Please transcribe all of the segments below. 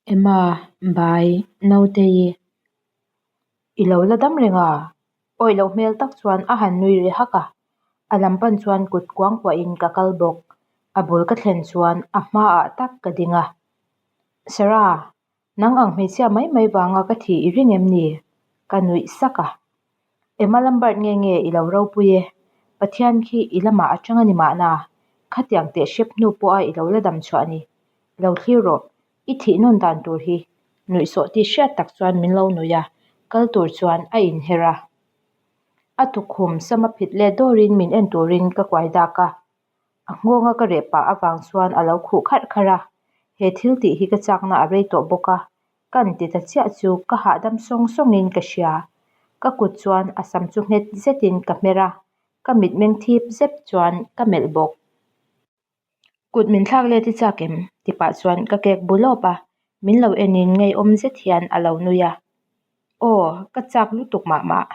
Emma, Bai, Nautei, i lo la dam reng a? Awih loh hmel tak chuan a han nui ri hak a, a lam pan chuan kut kuangkuahin ka kal bawk. A bul ka thlen chuan a hmaah tak ka ding a. Sarah, nang ang hmeichhia mai mai vanga ka thih i ring em ni? Ka nuih sak a. Emma Lambert nge nge i lo ropui e? Pathian khi i lamah a tang a ni mahna, khatiang teh hrep hnu pawha i lo la dam chhuah a ni. Lo thlir rawh, i thih nawn dan tur hi. Nuihsawh tih hriat tak chuan min lo nuih a, kal tur chuan a inher a. A tukhum sama phit let dawrin min en turin ka kuai dak a. A nghawnga ka reh pah avang chuan a lo khuh kharh kharh a, he thil tih hi ka chakna a rei tawh bawk a, kan ti ta chiah chu ka hahdam sawng sawngin ka hria. Ka kut chuan a sam chu nghet zetin ka hmer a, ka mitmeng thip zep chuan ka melh bawk. Kut min thlak let i chak em? ti pah chuan ka kek bu lawp a, min lo enin ngeiawm zet hian a lo nui a. Aw, ka chak lutuk mah mah,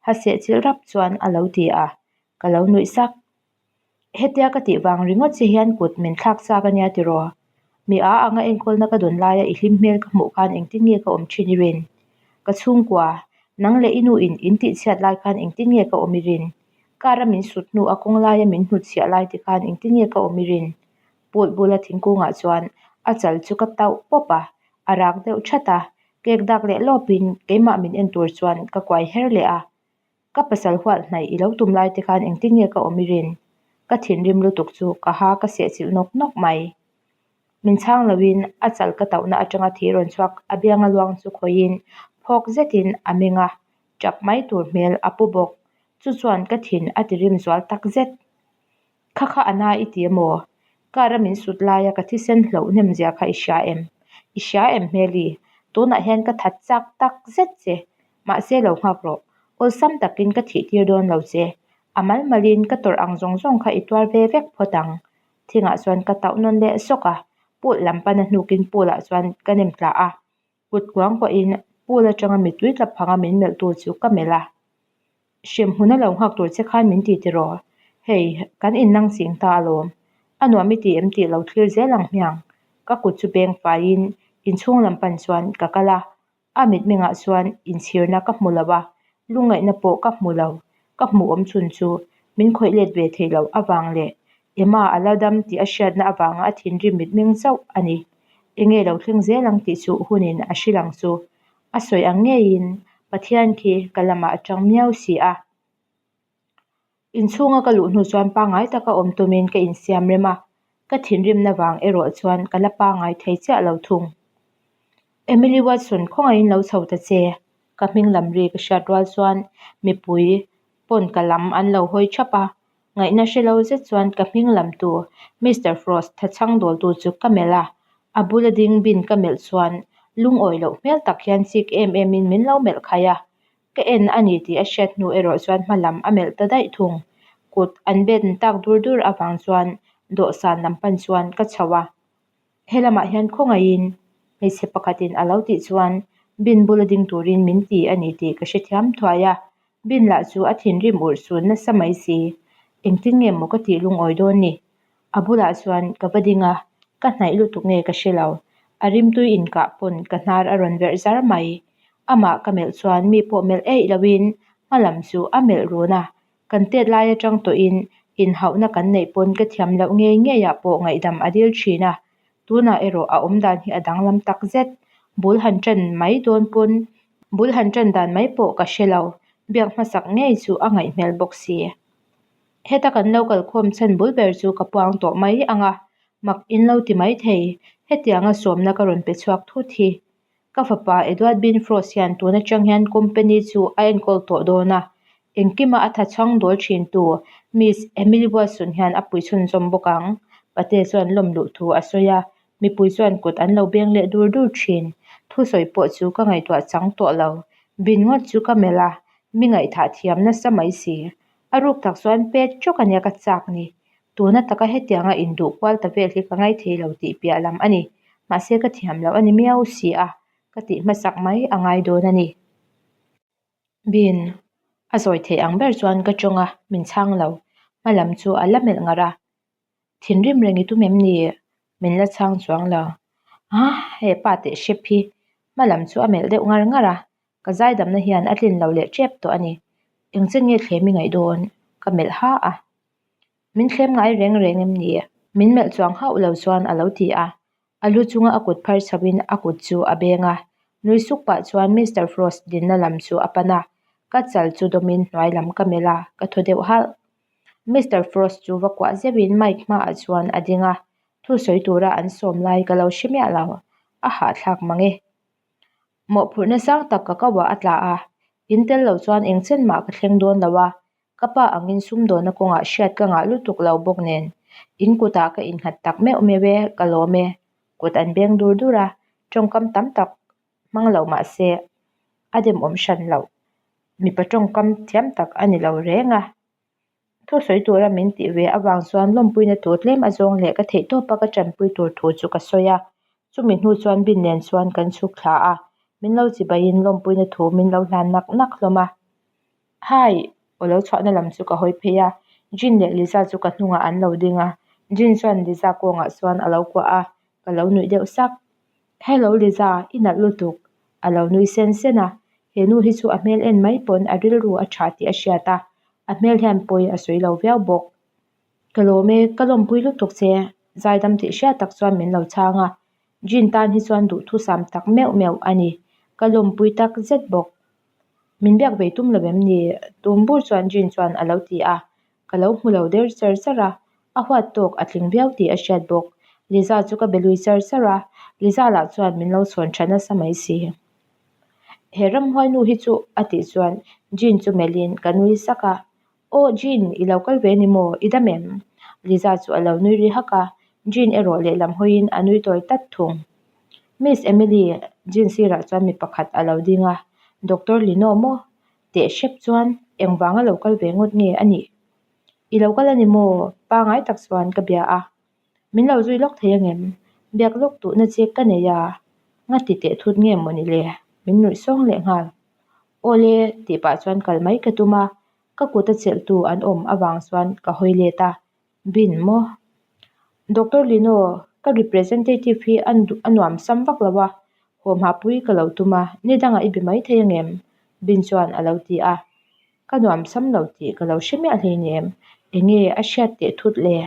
ha seh chilh rap chuan a lo ti a, ka lo nuih sak. Hetia ka tih vang ringawt che hian kut min thlak chak a nia tiraw? Mi a anga enkawlna ka dawn laia i hlim hmel ka hmuh khan engtin nge ka awm thin i rin? Ka chhungkua, nang leh i nu in in tihchhiat lai khan engtin nge ka awm i rin? Car a min sut hnu a kawng laia min hnutchhiah lai te khan engtin nge ka awm i rin? Pult bula thingkungah chuan a chal chu ka tauh pawp a, a rak deuh that a, kek dak leh lawpin keimah min en tur chuan ka kuai her leh a. Ka pasal huat hnaih i lo tum lai te khan engtin nge ka awm i rin? Ka thinrim lutuk chu ka ha ka sehchilh nawk nawk mai. Min chhang loin a chal ka tauhna atanga thi rawn chhuak a bianga luang chu khawihin phawk zetin a meng a, tap mai tur hmel a pu bawk. Chu chuan ka thin a ti rim zual tak zet. Kha kha a na i ti emaw? Car a min sut laia ka thisen hloh hnem zia kha i hria em? I hria em Hmeli? Tunah hian ka that chak tak zet che. Mahse lo nghak rawh. Awlsam takin ka thih tir dawn lo che. A mal malin ka tawrh ang zawng zawng kha i tuar ve vek phawt ang. Thingah chuan ka tauh nawn leh sawk a, pool lam pana hnukin pool ah chuan ka nem tla a. Kut kuang pawhin pool atanga mittui tla phanga min melh tu chu ka melh a. Hremhmun a lo nghak tur che khan min ti tiraw? Hei, kan innang ching ta alawm. A nuam i ti em tih lo thlir zel ang hmiang. Ka kut chu beng faiin inchhung lam pan chuan ka kal a. A mitmengah chuan inchhirna ka hmu lo a, lungngaihna pawh ka hmu lo. Ka hmuh awm chhun chu min khawih let ve theih loh avang leh Emma a la dam tih a hriatna avanga a thinrim mitmeng chauh a ni. Enge lo thleng zel ang tih chu hunin a hrilh ang chu. A sawi ang ngeiin Pathian khi ka lamah a tang miau si a. Inchhunga ka luh hnu chuan pangngai taka awm tumin ka insiam rem a, ka thinrimna vang erawh chuan ka la pangngai thei chiah lo thung. Emily Watson khawngaihin lo chho ta che, ka hming lam ri ka hriat rual chuan mipui pawn ka lam an lo hawi thap a, Ngaihna hre lo zet chuan ka hming lam tu Mister Frost tha chhang dawl tu chu ka melh a, a bula ding bin ka melh chuan lungawi loh hmel tak hian chik em em in min lo melh khai a, ka en a ni tih a hriat hnu erawh chuan hma lam a melh ta daih thung. Kut an ben tak dur dur avang chuan dawhsan lam pan chuan ka chho a. He lamah hian khawngaihin hmeichhe pakhatin a lo tih chuan bin bula ding turin min ti a ni tih ka hrethiam thuai a, bin lah chu a thinrim urh sun nasa mai si. Engtin nge maw ka tih lungawi dawn ni? A bulah chuan ka va ding a, ka hnaih lutuk nge ka hre lo. A rimtui inkah pawn ka hnar a rawn verh zar mai. Amah ka melh chuan mi pawh melh eih loin hma lam chu a melh run a, Kan tet lai atang tawhin inhauhna kan neih pawn ka thiam loh ngei ngei ah pawh ngaihdam a dil thin a, tunah erawh a awmdan hi a danglam tak zet. Bul han tan mai dawn pawn bul han tan dan mai pawh ka hre lo, biak hmasak ngei chu a ngaih hmel bawk si. Heta kan lo kalkhawm chhan bul ber chu ka puang tawh mai ang a, mak in lo ti mai thei, hetianga sawmna ka rawn pe chhuak thut hi. Ka fapa Edward Bean Frost hian tun atang hian company chu a enkawl tawh dawn a, engkima a thachhang dawl thin tu Miss Emily Watson hian a pui chhunzawm bawk ang. Pate chuan lawm luh thu a sawi a, mipui chuan kut an lo beng leh dur dur thin. Thusawi pawh chu ka ngaihtuah chang tawh lo. Bin ngawt chu ka melh a, mi ngaihthah thiam nasa mai si. A ruk tak chuan pet chawk ania ka chak ni. Tuna taka hetianga induh kual ta vel hi ka ngaithei lo tih piah lam a ni. Mahse ka thiam loh a ni miau si a, ka tih hmasak mai a ngai dawn a ni. Bin, a zawi theih ang ber chuan ka tawng a, min chhang lo. Hma lam chu a la melh ngar a. Thinrim reng i tum em ni? Min la chhang chuang lo. Hah he pa teh hrep hi hma lam chu a melh deuh ngar ngar a, ka zaidamna hian a tlin lo leh tep tawh a ni. Engchen nge thlem i ngaih dawn? Ka melh ha a. Min thlem ngai reng reng em ni? Min melh chuang hauh lo chuan a lo ti a. A lu chunga a kut phar chho in a kut chu a beng a, nui suk pah chuan Mister Frost dinna lam chu a pan a, ka chal chu dawmin hnuai lam ka melh a, ka thaw deuh halh. Mister Frost chu va kuah zeuhin mic hmaah chuan a ding a, thusawi tura an sawm lai ka lo hre miah lo, a hahthlak mang e. Mawhphurhna sang tak ka ko ah a tla a, in tel lo chuan eng chen mah ka thleng dawn lo a, Ka pa angin sumdawnna kawngah hriat ka ngah lutuk lo bawk nen in kutah ka innghat tak meuh meuh e, ka lawm e. Kut an beng dur dur a, tawngkam tam tak hmang lo mah se a demawm hran loh. Mipa tawngkam thiam tak a ni lo reng a. Thusawi tura min tih ve avang chuan lawmpuina tur tlem a zawng leh ka theihtawpa ka tanpui tur thu chu ka sawi a. Chumi hnu chuan bin nen chuan kan chhuk thla a, min lo chibaiin lawmpuina thu min lo hlan nak nak hlawm a. Hi! Aw lo chhuahna lam chu ka hawi phei a, Jin leh Liza chu ka hnungah an lo ding a, Jin chuan Liza kawngah chuan a lo kuah a, ka lo nuih deuh sak. Hello Liza, i nalh lutuk! A lo nui sen sen a, he nu hi chu a hmel en mai pawn a rilru a tha tih a hriat a, a hmel hian pawi a sawi lo viau bawk. Ka lawm e, ka lawmpui lutuk che, zaidam tih hriat tak chuan min lo chhang a, Jin tan hi chuan duhthusam tak meuh meuh a ni, ka lawmpui tak zet bawk. Min biak ve tum lo em ni? Tum bur chuan Jin chuan a lo ti a, ka lo hmu lo der char char a, a huat tawk a tling viau tih a hriat bawk. Liza chu ka be lui char char a, Liza lah chuan min lo chhawn tha nasa mai si. He ramhuai nu hi chu a tih chuan Jin chu melhin ka nui sak a, Aw Jin, i lo kal ve ni maw? I dam em? Liza chu a lo nui ri hak a, Jin erawh lehlam hawiin a nui tawi tat thung. Miss Emily, Jin sirah chuan mi pakhat a lo ding a, Doctor Lino maw? Teh hrep chuan engvanga lo kal ve ngawt nge a nih? I lo kal a ni maw? Pangai tak chuan ka bia a. Min lo zui lawk thei angem? Biak lawk duhna che ka nei a, nga ti teh thut nge mawni le? Min nuih sawng leh nghal. Awle tih pah chuan kal mai ka tum a, ka kut a chelhtu an awm avang chuan ka hawi let a, Bin maw? Doctor Lino, ka representative hi a nuam sam vak lo a, haw hmapui ka lo tum a, ni dangah i be mai thei angem? Bin chuan a lo ti a, ka nuam sam lo tih ka lo hre miah hleinem, enge a hriat teh thut le?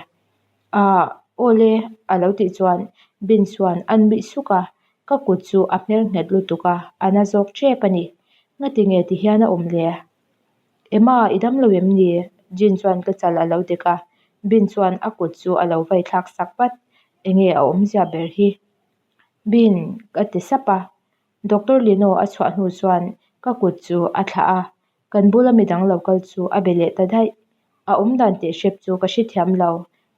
Ahh, awle a lo tih chuan Bin chuan a nuih suk a, Ka kut chu a hmer nghet lutuk a, a na zawk tep a ni. Ngati nge ti hian a awm le? Emma, i dam lo em ni? Jin chuan ka chal a lo dek a, Bin chuan a kut chu a lo vai thlak sak vat. Enge a awmzia ber hi? Bin, ka ti sap a. Doctor Lino a chhuah hnu chuan ka kut chu a thlah a, kan bula midang lo kal chu a be leh ta daih. A awm dan teh hrep chu ka hrethiam lo,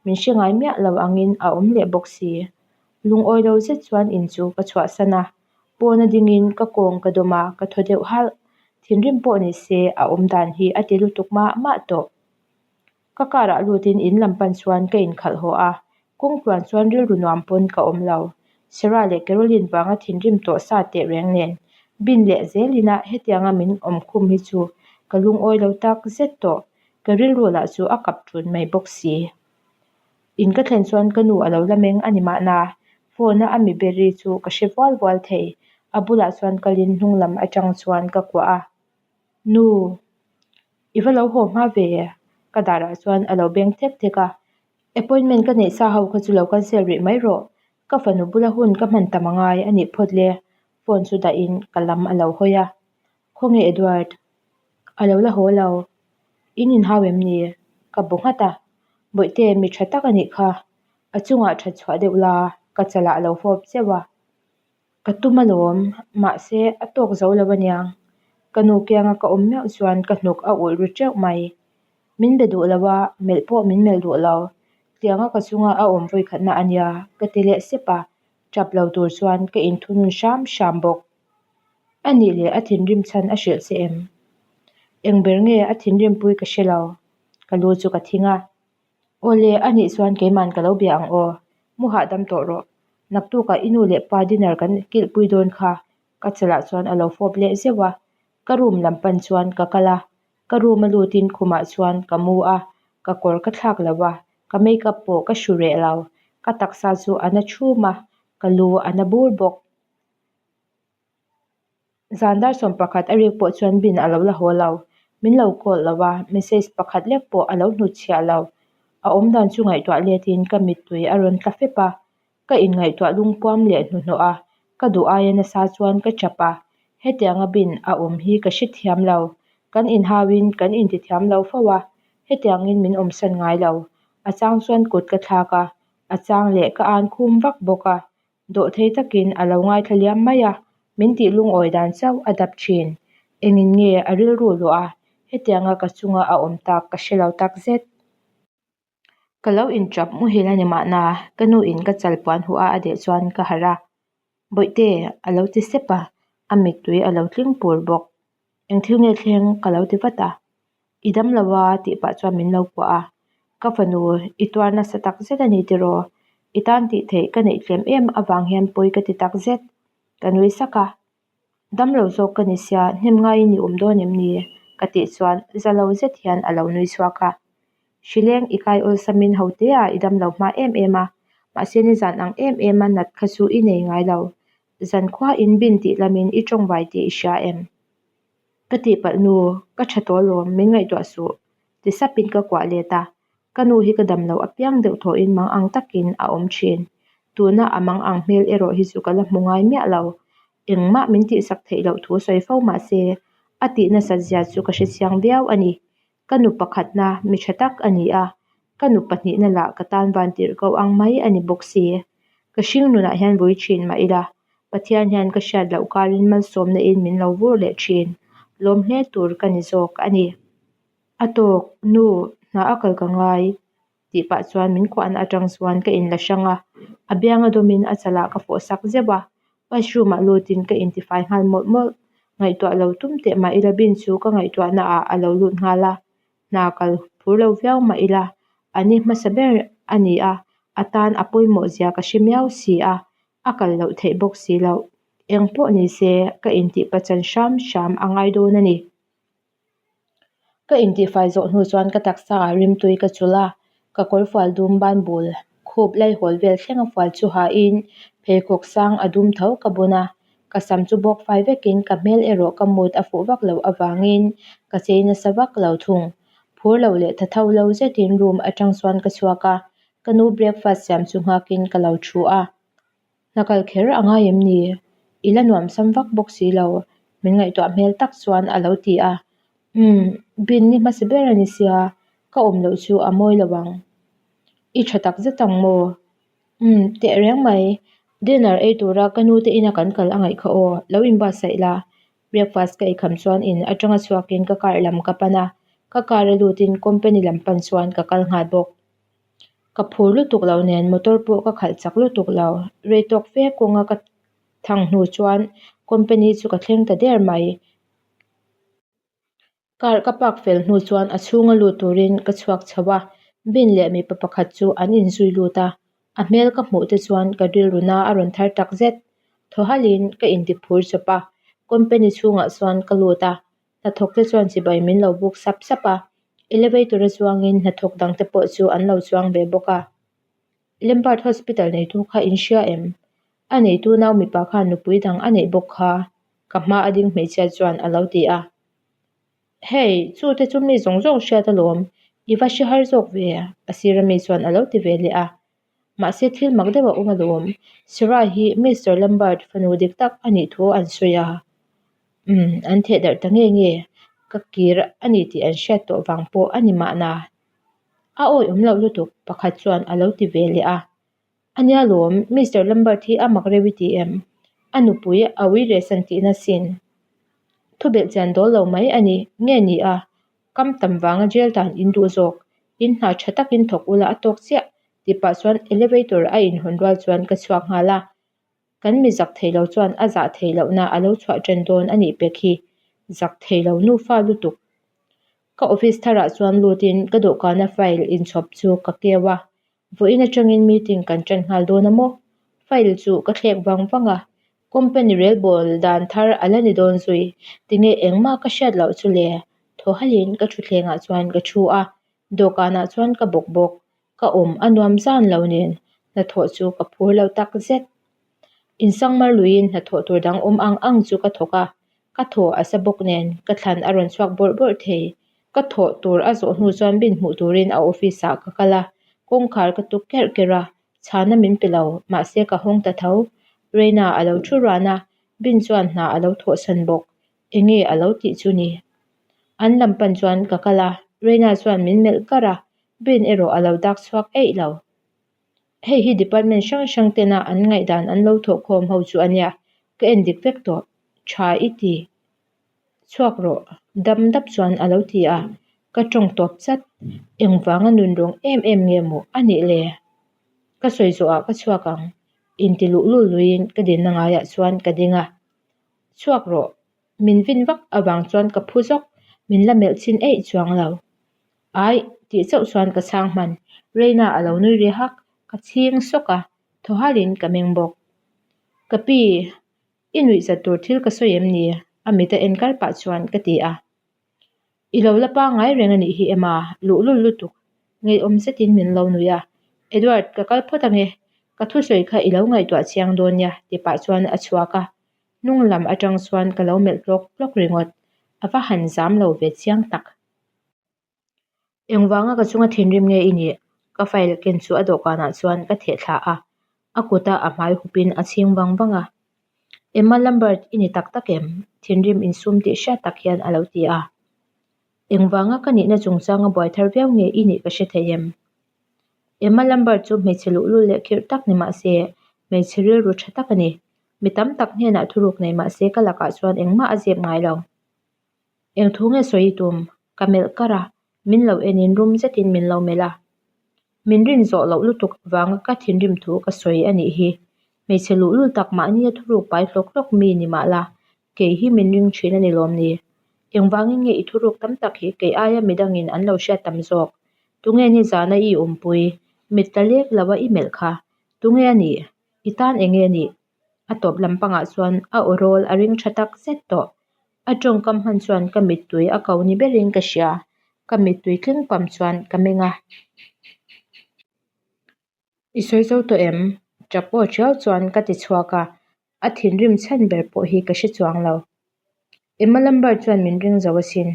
min hre ngai miah lo angin a awm leh bawk si. Lungawi lo zet chuan in chu ka chhuahsan a, pawna dingin ka kawng ka dawm a, ka thaw deuh halh. Thinrim pawh ni se a awm dan hi a ti lutuk mah mah tawh. Ka car ah lutin in lam pan chuan ka inkhalh haw a, kawng tluan chuan rilru nuam pawn ka awm lo. Sarah leh Caroline vanga thinrim tawh sa teh reng nen bin leh zelin a hetianga min awm khum hi chu ka lungawi lo tak zet tawh. Ka rilru lah chu a kap ṭun mai bawk si. In ka thlen chuan ka nu a lo la meng a ni mahna, phone a a mi be ri chu ka hre vual vual thei. A bulah chuan kalin hnung lam atang chuan ka kuah a, Nu, i va lo haw hma ve? Ka darah chuan a lo beng thek thek a, Appointment ka neih sa ho kha chu lo cancel rih mai rawh. Ka fanu bula hun ka hman tam angai a nih phawt le, phone chu dahin ka lam a lo hawi a. Khawnge Edward? A lo la haw lo. In inhau em ni? Ka bu nghat a. Bawihte mi tha tak a nih kha. A chungah that chhuah deuh la, ka chalah a lo fawp zeuh a. Ka tum alawm, mahse a tawk zo lo aniang. Ka nu kianga ka awm meuh chuan ka hnuk a ulh ru teuh mai. Min be duh lo a, melh pawh min melh duh lo. Tianga ka chunga a awm vawikhatna a nia, ka ti leh sep a. Tap lo tur chuan ka inthunun hram hram bawk. A nih leh a thinrim chhan a hrilh che em? Eng ber nge a thinrim pui ka hre lo. Ka lu chu ka thing a. Aw le, a nih chuan keiman ka lo bia ang aw. Mu hahdam tawh rawh. Naktukah i nu leh pa dinner kan kilhpui dawn kha. Ka chalah chuan a lo fawp leh zeuh a. Ka room lam pan chuan ka kal a. Ka room a lutin khumah chuan ka mu a, ka kawr ka thlak lo a, ka makeup pawh ka hru reh lo. Ka taksa chu a na thum a. Ka lu a na bur bawk. Zan dar 11 a rik pawh chuan Bin a lo la haw lo. Min lo call lo a, message pakhat lek pawh a lo hnutchhiah lo. A awmdan chu ngaihtuah letin ka mittui a rawn tla fep a. Ka inngaihtuah lungpuam leh hnuhnawh a, ka duh aia nasa chuan ka chap a. Hetianga Bin a awm hi ka hrethiam lo. Kan inhauin kan intithiam lo fo a, hetiangin min awmsan ngai lo. A chang chuan kut ka thlak a, a chang leh ka an khum vak bawk a. Dawhthei takin a lo ngaithla liam mai a, min tih lungawi dan chauh a dap thin. Engin nge a rilru luah a, hetianga ka chunga a awm tak ka hre lo tak zet. Ka lo inchap muhil a ni mahna, ka nu in ka chal puan huh a a deh chuan ka harh a. Bawihte, a lo ti sep a, a mittui a lo tling pur bawk. Eng thil nge thleng? ka lo ti vat a. I dam lo a tih pah chuan min lo kuah a. Ka fanu, i tuar nasa tak zet a ni tiraw? I tan tih theih ka neih tlem em avang hian pawi ka ti tak zet. Ka nui sak a. Dam lo zawk ka ni sia, hnem ngaiin i awm dawn em ni? ka tih chuan za lo zet hian a lo nui chhuak a. Hrileng i kai awlsamin ho teah i dam lo hma em em a, mahse nizan ang em em a nat kha chu i nei ngai lo. Zankhua in bin tih lamin i tawngvai tih i hria em? Ka tihpalh nu, ka tha tawh alawm, min ngaihtuah suh, ti sapin ka kuah let a. Ka nu hi ka dam loh apiang deuh thawhin mang ang takin a awm thin. Tuna a mang ang hmel erawh hi chu ka la hmu ngai miah lo. Engmah min tihsak theih loh thu sawi fo mah se, a tih nasat zia chu ka hrechiang viau a ni. Ka nu pakhatna mi tha tak a ni a, ka nu pahnihna lah ka tan van tirh ko ang mai a ni bawk si. Ka hring nunah hian vui thin mah ila, Pathian hian ka hriat loh karin malsawmna in min lo vur leh thin. Lawm hle tur ka ni zawk a ni. A tawk, nu, hna a kal ka ngai tih pah chuan min kuahna atang chuan ka inla hrang a, a bianga dawmin a chalah ka fawh sak zeuh a, washroom ah lutin ka intifai nghal mawlh mawlh. Ngaihtuah lo tum teh mah ila bin chu ka ngaihtuahna ah a lo lut nghal a, hna kal phur lo viau mah ila a ni hmasa ber a ni a, a tan a pawimawh zia ka hre miau si a, a kal loh theih bawk si loh. Eng pawh ni se ka intih pachan hram hram a ngai dawn a ni. Ka intihfai zawh hnu chuan ka taksa ah rimtui ka chulh a, ka kawrfual dum banbul khup laihawl vel thleng a fual chu hain pheikhawk sang a dum tho ka bun a, ka sam chu bawk fai vekin ka hmel erawh ka mood a fuh vak loh avangin ka chei nasa vak lo thung. Phur lo leh tha tho lo zetin room atang chuan ka chhuak a, ka nu breakfast siam chu nghakin ka lo thu a. Hna kal kher a ngai em ni? I la nuam sam vak bawk si lo, min ngaihtuah hmel tak chuan a lo ti a. Umm, bin ni hmasa ber a ni sia, ka awm loh chu a mawi lo ang. I tha tak zet ang maw? Umm, teh reng mai. Dinner ei tura ka nu te ina kan kal a ngaih kha aw, lo inbuatsaih la. Breakfast ka eikham chuan in atanga chhuakin ka car lam ka pan a, ka car a lutin company lam pan chuan ka kal nghal bawk. Ka phur lutuk lo nen motor pawh ka khalh chak lutuk lo. Rei tawk fe kawnga ka thang hnu chuan company chu ka thleng ta der mai. Car ka park fel hnu chuan a chhunga lut turin ka chhuak chho a, Bin leh mipa pakhat chu an inzui lut a. A hmel ka hmuh te chuan ka rilru na a rawn thar tak zet. Thaw halhin ka intiphur chawp a, company chhungah chuan ka lut a. Hnathawk te chuan chibai min lo buk sap sap a, elevator a chuangin hnathawk dang te pawh chu an lo chuang ve bawk a. Lambert Hospital neitu kha in hria em? A neitu nau mipa khan nupui dang a neih bawk kha, ka hma a ding hmeichhia chuan a lo ti a. Hei, chu te chu mi zawng zawng hriat alawm, i va hre har zawk ve, a sir ami chuan a lo ti ve leh a. Mahse thil mak deuh a awm alawm, Sarah hi Mister Lambert fanu dik tak a nih thu an sawi a. Umm, an theh darh ta nge nge, ka kir a ni tih an hriat tawh vang pawh a ni mahna. A awi awm loh lutuk, pakhat chuan a lo ti ve leh a. A nia lawm, Mister Lambert hi a mak reuh i ti em? A nupui a ui rehsan tihna sin. Thubelh chian dawl lo mai a ni nge ni a, Kam tam vanga jail dan in duh zawk, in hna tha takin thawk ula a tawk chiah, tih pah chuan elevator a inhawn rual chuan ka chhuak nghal a. Kan mi zak thei lo chuan a zah theih lohna a lo chhuah ṭan dawn a nih pek hi, zak thei lo nufa lutuk. Ka office tharah chuan lutin ka dawhkana file inchhawp chu ka keu a, Vawiin atangin meeting kan ṭan nghal dawn a maw? File chu ka thlek vang vang a, company rel bawl dan thar a la ni dawn zui. Tinge engmah ka hriat loh chu le? Thaw halhin ka thutthlengah chuan ka thu a, dawhkanah chuan ka bawk bawk. Ka awm a nuam zan lo nen hnathawh chu ka phur lo tak zet. Insangmar luiin hnathawh tur dang awm ang ang chu ka thawk a, ka thaw a sa bawk nen ka thlan a rawn chhuak bawrh bawrh thei. Ka thawh tur a zawh hnu chuan bin hmuh turin a office ah ka kal a, kawngkhar ka tuk kerh kerh a, chhana min pe lo, mahse ka hawng ta tho. Reina a lo thu ruan a, Bin chuan hna a lo thawhsan bawk. Enge a lo tih chu ni? An lam pan chuan ka kal a, Reina chuan min melh kar a, Bin erawh a lo dak chhuak eih lo. Hei hi department hrang hrang tena an ngaihdan an lo thawhkhawm ho chu a nia, ka en dik vek tawh. Tha i ti. Chhuak rawh, dam dap chuan a lo ti a, ka tawng tawp chat. Engvanga nunrawng em em nge maw a nih le? Ka sawi zawhah ka chhuak ang, inti luhlul luiin ka dinna ngaiah chuan ka ding a. Chhuak rawh, min vin vak avang chuan ka phu zawk, min la melh chin eih chuang lo. Aih, tih chauh chuan ka chhang hman. Reina a lo nui ri hak, ka chhing sawk a, thaw halin ka meng bawk. Ka pi, i nuih zat tur thil ka sawi em ni? A mit a en kar pah chuan ka ti a. I lo la pangngai reng a nih hi Emma, luhlul lutuk. Ngeiawm zetin min lo nui a. Edward, ka kal phawt ange. Ka thusawi kha i lo ngaihtuah chiang dawn nia, ti pah chuan a chhuak a. Hnung lam atang chuan ka lo melh tlawk tlawk ringawt. A va han zam lo ve chiang tak. Engvanga ka chunga thinrim nge i nih? Ka file ken chu a dawhkanah chuan ka theh thla a, a kuta a hmai hupin a chhing vang vang a. Emma Lambert i ni tak tak em? Thinrim insum tih hriat tak hian a lo ti a. Engvanga ka nihna chungchanga buai thar viau nge i nih ka hre thei em? Emma Lambert chu hmeichhe luhlul leh khirh tak ni mah se, hmeichhe rilru tha tak a ni. Mi tam tak hnenah thuruk nei mah se ka lakah chuan engmah a zep ngai lo. Eng thu nge sawi i tum? Ka melh kar a, min lo enin rum zetin min lo melh a. Min rin zawh loh lutuk vanga ka thinrim thu ka sawi a nih hi. Hmeichhe luhlul tak mahnia thuruk pai hlawk hlawk mi ni mah la, kei hi min ring thin a ni lawm ni? Engvangin nge i thuruk tam tak hi kei aia midangin an lo hriat tam zawk? Tunge nizana i awmpui? Mit tla lek lo a i melh kha. Tunge a nih? I tan enge a nih? A tawp lam pangah chuan a aw rawl a ring tha tak zet tawh. A tawngkam hman chuan ka mittui a ko ni berin ka hria. Ka mittui tling pam chuan ka meng a. I sawi zo tawh em? Tap aw thiau chuan ka ti chhuak a. A thinrim chhan ber pawh hi ka hre chuang lo. Emma Lambert chuan min ring zo asin.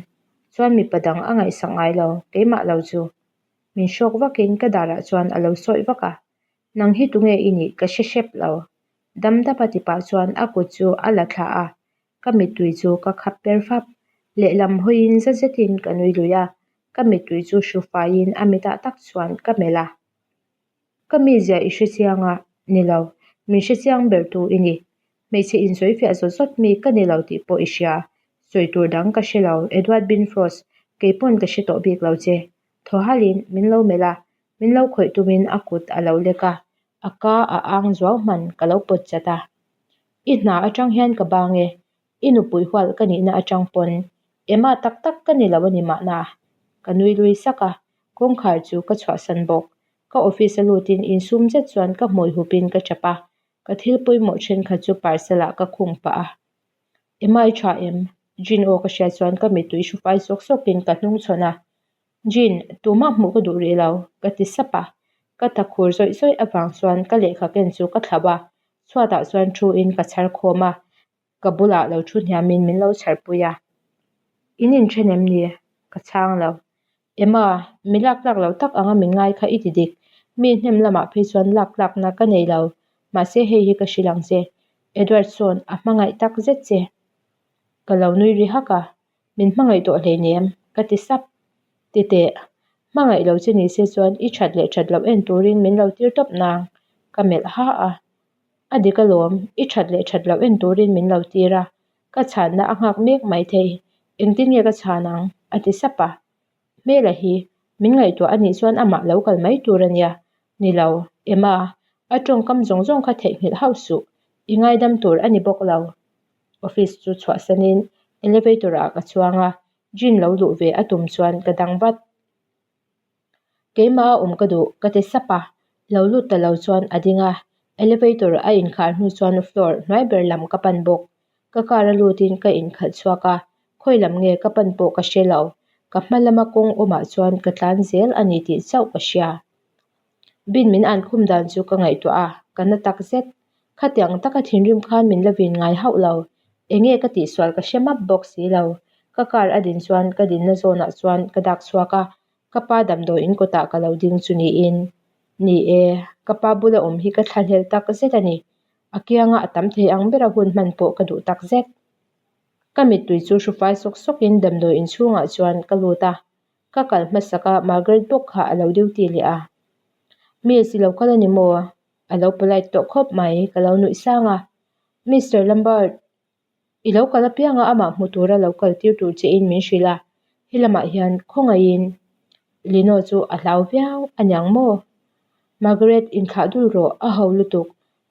Chuan mipa dang a ngaihsak ngai lo, keimah lo chu. Min hrawk vakin ka darah chuan a lo sawi vak a. Nang hi tunge i nih ka hre hrep lo. Dam dap a ti pah chuan a kut chu a la thla a, ka mittui chu ka khap per fap. Lehlam hawiin za zetin ka nui lui a, ka mittui chu hru faiin a mitah tak chuan ka melh a. Ka mizia i hre chiang a, ni lo, min hre chiang ber tu i ni. Hmeichhe insawi fiah zawt zawt mi ka ni lo tih pawh i hria. Sawi tur dang ka hre lo, Edward Binfrost, kei pawn ka hre tawh bik lo che. Thaw halin min lo melh a, Min lo khawih tumin a kut a lo lek a, a ka a ang zuau hman ka lo pawt chat a. I hna atang hian ka bang e, i nupui hual ka nihna atang pawn Emma tak tak ka ni lo a ni mahna. Ka nui lui sak a, kawngkhar chu ka chhuahsan bawk. Ka office a lutin insum zet chuan ka hmui hupin ka tap a, ka thil pawimawh thenkhat chu parcel ah ka khung pah a. Emma i tha em? Jean aw ka hriat chuan ka mittui hru fai sawk sawkin ka hnung chhawn a. Jean, tumah hmuh ka duh rih lo, ka ti sap a. Ka ta khur zawih zawih avang chuan ka lehkha ken chu ka thlauh a, chhuatah chuan thu in ka chhar khawm a, ka bulah lo thu hniamin min lo chharpui a. In inthen em ni? Ka chhang lo. Emma, mi lak tlak lo tak anga min ngai kha i ti dik. Mi hnem lamah phei chuan lak tlakna ka nei lo, mahse hei hi ka hrilh ang che. Edward sawn a hmangaih tak zet che. Ka lo nui ri hak a, Min hmangaih tawh hleinem, ka ti sap. Ti teh, hmangaih lo che ni se chuan i that leh that loh en turin min lo tir tawp nang, ka melh ha a. A dik alawm, i that leh that loh en turin min lo tir a, ka chhanna a nghak mek mai thei, engtin nge ka chhan ang? a ti sap a. Hmela hi, min ngaihtuah a nih chuan amah lo kal mai tur a nia. Ni lo, Emma, a tawngkam zawng zawng kha theihnghilh hauh suh, i ngaidam tur a ni bawk lo. Office chu chhuahsanin elevator ah ka chuang a, Jean lo luh ve a tum chuan ka dang vat. Keimah a awm ka duh ka ti sap a, lo lut ta lo chuan a ding a, elevator a inkhar hnu chuan floor hnuai ber lam ka pan bawk. Ka car a lutin ka inkhalh chhuak a, khawi lam nge ka pan pawh ka hre lo, ka hma lama kawng awmah chuan ka tlan zel a ni tih chauh ka hria. Bin min an khum dan chu ka ngaihtuah a, ka na tak zet. Khatiang taka thinrim khan min la vin ngai hauh lo. Enge ka tihsual ka hre map bawk si lo. Ka car a din chuan ka dinna zawnah chuan ka dak chhuak a, ka pa damdawi in kawtah ka lo ding chu niin. Ni e, ka pa bula awm hi ka thlahlel tak zet a ni. A kianga a tam thei ang bera hun hman pawh ka duh tak zet. Ka mittui chu hrufai sawk sawkin damdawi in chhungah chuan ka lut a, ka kal hmasak a Margaret bawk kha a lo duty leh a. Miss i lo kal a ni maw? A lo polite tawh khawp mai, ka lo nuih sang a. Mister Lambert, i lo kal apianga amah hmu tura lo kal tir tur che in min hrilh a, helamah hian khawngaihin Lino chu a hlau viau a niang maw? Margaret, inthlah dul rawh, a ho lutuk.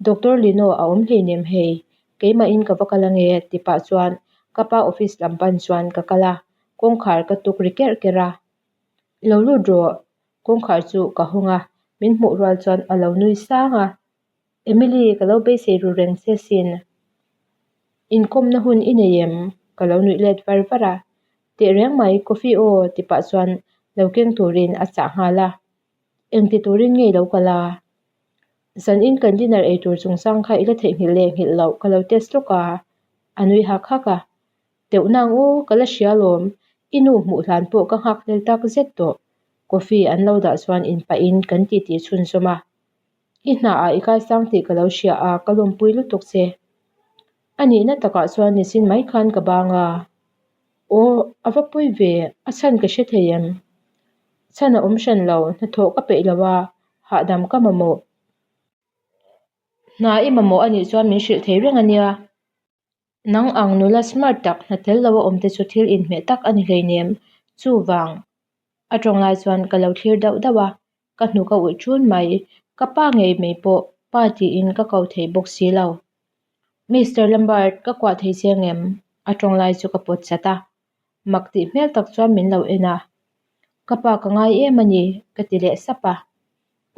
Doctor Lino a awm hleinem hei, keimahin ka va kal ange ti pah chuan ka pa office lam pan chuan ka kal a, kawngkhar ka tuk ri kerh kerh a. Lo lut rawh, kawngkhar chu ka hawng a, min hmuh rual chuan a lo nui sang a. Emily, ka lo beisei ru reng che sin. Inkawmna hun i nei em? Ka lo nuih let var var a. Tehreng mai, coffee aw ti pah chuan lo keng turin a chah nghal a. Engti turin nge i lo kal a? Zan in kan dinner ei tur chungchang kha i la theihnghilh leh nghilh loh ka lo test lawk a, a nui hak hak a. Teuh nang aw, ka la hria alawm, i nu hmuh hlan pawh ka nghak hlel tak zet tawh. Coffee an lo dah chuan in pahin kan titi chhunzawm a. I hnaah i kaisang tih ka lo hria a, ka lawmpui lutuk che. A nihna takah chuan nichin mai khan ka bang a. Aw, a va pawi ve, a chhan ka hre thei em? Chhan a awm hran lo, hnathawh ka peih lo a, hahdam ka mamawh. Hna i mamawh a nih chuan min hrilh thei reng a nia. Nang ang nula smart tak hna tel lo a awm te chu thil inhmeh tak a ni hleinem. Chuvang a tawng lai chuan ka lo thlir dauh dauh a, ka hnuk a ulh ṭun mai. Ka pa ngei mai pawh pa tiin ka ko thei bawk si lo. Mister Lambert, ka kuah thei che ngem? A tawng lai chu ka pawt chat a. Mak tih hmel tak chuan min lo en a. Ka pa ka ngai em a ni, ka ti leh sap a.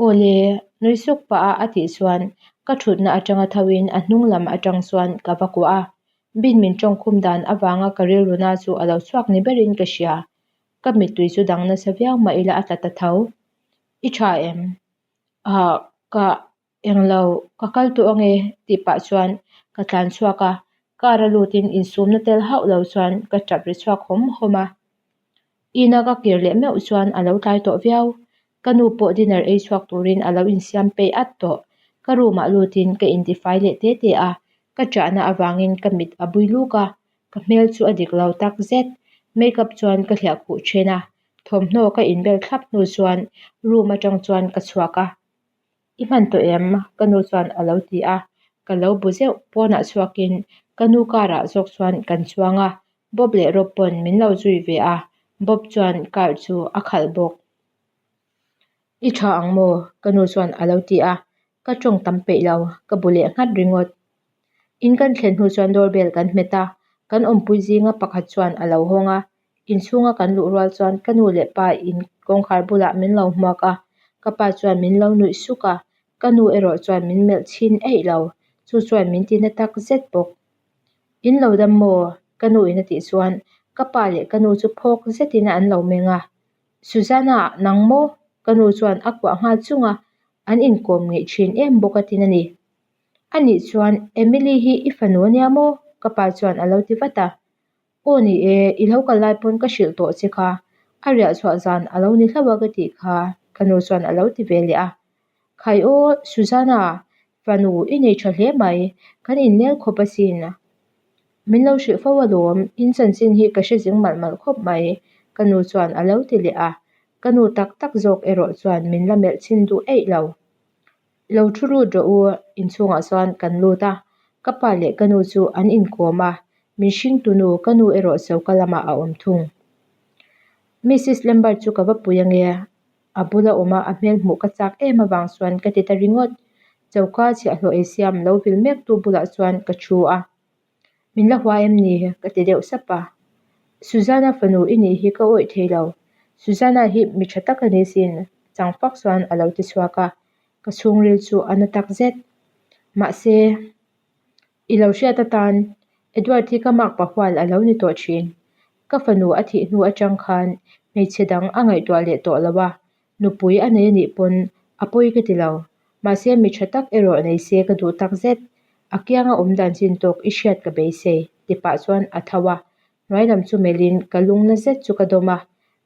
Aw le, nui suk pah a a tih chuan ka thutna atanga tho in a hnung lam atang chuan ka va kuah a. Bin min tawngkhum dan avanga ka rilru na chu a lo chhuak ni berin ka hria. Ka mittui chu dang nasa viau mah ila a tla ta tho. I tha em? Ahh ka englo ka kal tawh ange tih pah chuan ka tlan chhuak a, car a lutin insumna tel hauh lo chuan ka tap ri chhuak hawm hawm a. Ina ka kir leh meuh chuan a lo tlai tawh viau. Ka nu pawh dinner ei chhuak turin a lo insiam peih at tawh. Ka room ah lutin ka intifai leh te te a, ka ṭahna avangin ka mit a bui luk a, ka hmel chu a dik lo tak zet. Makeup chuan ka hliah khuh ṭhen a, thawmhnaw ka inbel thlap hnu chuan room aṭang chuan ka chhuak a. I hman tawh em? Ka nu chuan a lo ti a, ka lo bu zeuh. Pawnah chhuakin ka nu car ah zawk chuan kan chuang a, Bob leh Rob pawn min lo zui ve a, Bob chuan car chu a khalh bawk. I tha ang maw? Ka nu chuan a lo ti a, ka tawng tam peih lo, ka bu leh nghat ringawt. In kan thlen hnu chuan doorbell kan hmet a, kan awmpui zinga pakhat chuan a lo hawng a, inchhunga kan luh rual chuan ka nu leh pa in kawngkhar bulah min lo hmuak a, ka pa chuan min lo nuih suk a, ka nu erawh chuan min melh chhin eih lo, chu chuan min ti na tak zet bawk. In lo dam maw? Ka nu in a tih chuan ka pa leh ka nu chu phawk zetin an lo meng a, Susanna, nang maw? Ka nu chuan a kuah nghal chung a, an inkawm ngeih thin em bawk a tin a ni. A nih chuan Emily hi i fanu a nia maw? Ka pa chuan a lo ti vat a. Aw ni e, i lo kal lai pawn ka hrilh tawh che kha. A riah chhuah zan a lo ni hlauh a ka tih kha, ka nu chuan a lo ti ve leh a. Khai aw, Susanna, fanu i nei tha hle mai, kan innel khawp asin. Min lo hrilh fo alawm, in chanchin hi ka hre zing malh malh khawp mai, ka nu chuan a lo ti leh a. Ka nu tak tak zawk erawh chuan min la melh chhin duh eih lo. Lo thu lut rawh u, inchhungah chuan kan lut a, ka pa leh ka nu chu an inkawm a, min hringtu nu ka nu erawh choka lamah a awm thung. Missis Lambert chu ka va pui ange, a bula awm a a hmel hmuh ka chak em avang chuan ka ti ta ringawt. Choka chhiahhlawh ei siam lo vil mektu bulah chuan ka thu a, Min la hua em ni? ka ti deuh sap a. Susanna fanu i nih hi ka awih thei lo. Susanna hi mi tha tak a ni sin, chang fak chuan a lo ti chhuak a. Ka chhungril chu a na tak zet. Mahse, i lo hriat atan Edward hi ka makpa hual a lo ni tawh thin. Ka fanu a thih hnu atang khan hmeichhe dang a ngaihtuah leh tawh lo a, nupui a nei a nih pawn a pawi ka ti lo. Mahse, mi tha tak erawh nei se ka duh tak zet. A kianga awm dan chin tawk i hriat ka beisei, ti pah chuan a tho a, hnuai lam chu melhin ka lung na zet chu ka dawm a,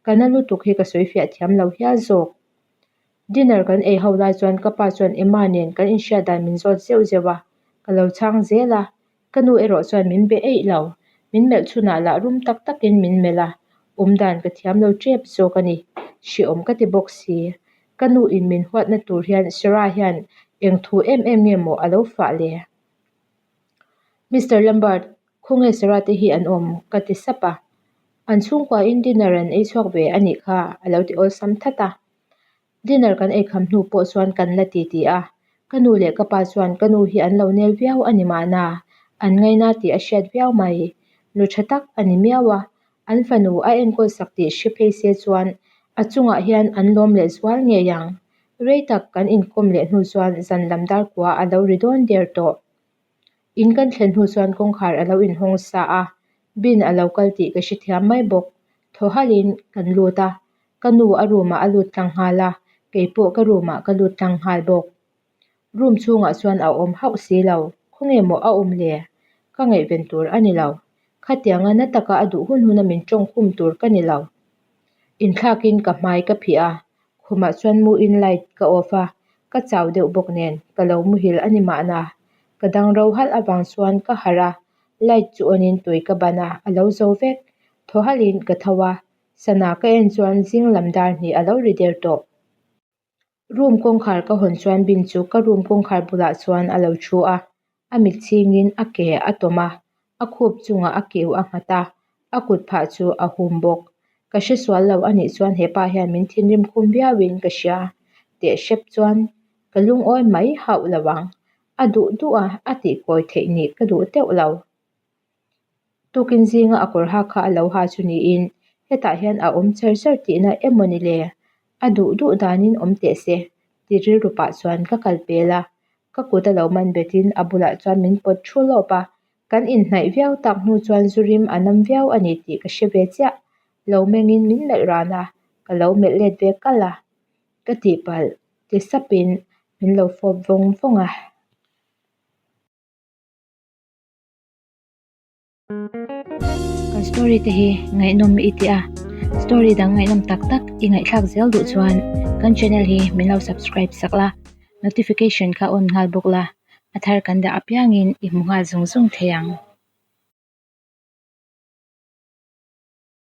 ka na lutuk hi ka sawi fiah thiam lo hial zawk. Dinner kan ei ho lai chuan ka pa chuan Emma nen kan inhriat dan min zawt zeuh zeuh a, ka lo chhang zel a, ka nu erawh chuan min be eih lo, min melh chhunah lah rum tak takin min melh a, awm dan ka thiam lo tep zawk a ni, hreawm ka ti bawk si. Ka nu in min huatna tur hian Sarah hian eng thu em em nge maw a lo fah le? Mister Lambert, khawnge Sarah te hi an awm? ka ti sap a. An chhungkuain dinner an ei chhuak ve a nih kha a lo ti awlsam that a. Dinner kan ei kham hnu pawh chuan kan la ti ti a. Ka nu leh ka pa chuan ka nu hi an lo nel viau a ni mahna, an ngaina tih a hriat viau mai. Nu tha tak a ni miau a, An fanu a enkawl sak tih hre phei se chuan a chungah hian an lawm leh zual ngei ang. Rei tak kan inkawm leh hnu chuan zan lam dar kua a lo ri dawn der tawh. In kan thlen hnu chuan kawngkhar a lo inhawng sa a, bin a lo kal tih ka hrethiam mai bawk. Thaw halhin kan lut a, ka nu a room ah a lut tlang nghal a, keipawh ka room ah ka lut tlang nghal bawk. Room chhungah chuan a awm hauh si lo, khawnge maw a awm le? Ka ngaihven tur a ni lo. Khatianga na taka a duh hun huna min tawng khum tur ka ni lo. Inthlakin ka hmai ka phih a, khumah chuan mu in light ka off a, ka chau deuh bawk nen ka lo muhil a ni mahna. Ka dang ro halh avang chuan ka harh a, light chu on in tui ka ban a, a lo zo vek. Thaw halhin ka tho a, sana ka en chuan zing lam dar hnih a lo ri der tawh. Room kawngkhar ka hawn chuan bin chu ka room kawngkhar bulah chuan a lo thu a, a mit chhingin a ke a tawm a, a khup chungah a keu a nghat a, a kut phah chu a hum bawk. Ka hre sual lo anih chuan hepa hian min thinrim khum viauin ka hria teh hrep chuan ka lungawi mai hauh lo ang, a duh duh a a tihkawi theih nih ka duh teuh lo. Tukin zinga a kawr hak kha a lo ha chu niin hetah hian a awm char char tihna emaw ni le? A duh duh danin awm teh se ti rilru pah chuan ka kal pel a, ka kut a lo man betin a bulah chuan min pawt thu lawp a, kan inhnaih viau tak hnu chuan zu rim a nam viau a ni tih ka hre ve chiah. Lo mengin min melh ran a, ka lo melh let ve kalh a, ka tihpalh ti sapin min lo fawp vawng vawng a. Kan story te hi ngaihnawm i ti a, story dang ngaihnawm tak tak i ngaihthlak zel duh chuan kan channel hi min lo subscribe sak la, notification kha on nghal bawk la, a thar kan dah apiangin i hmu nghal zung zung thei ang.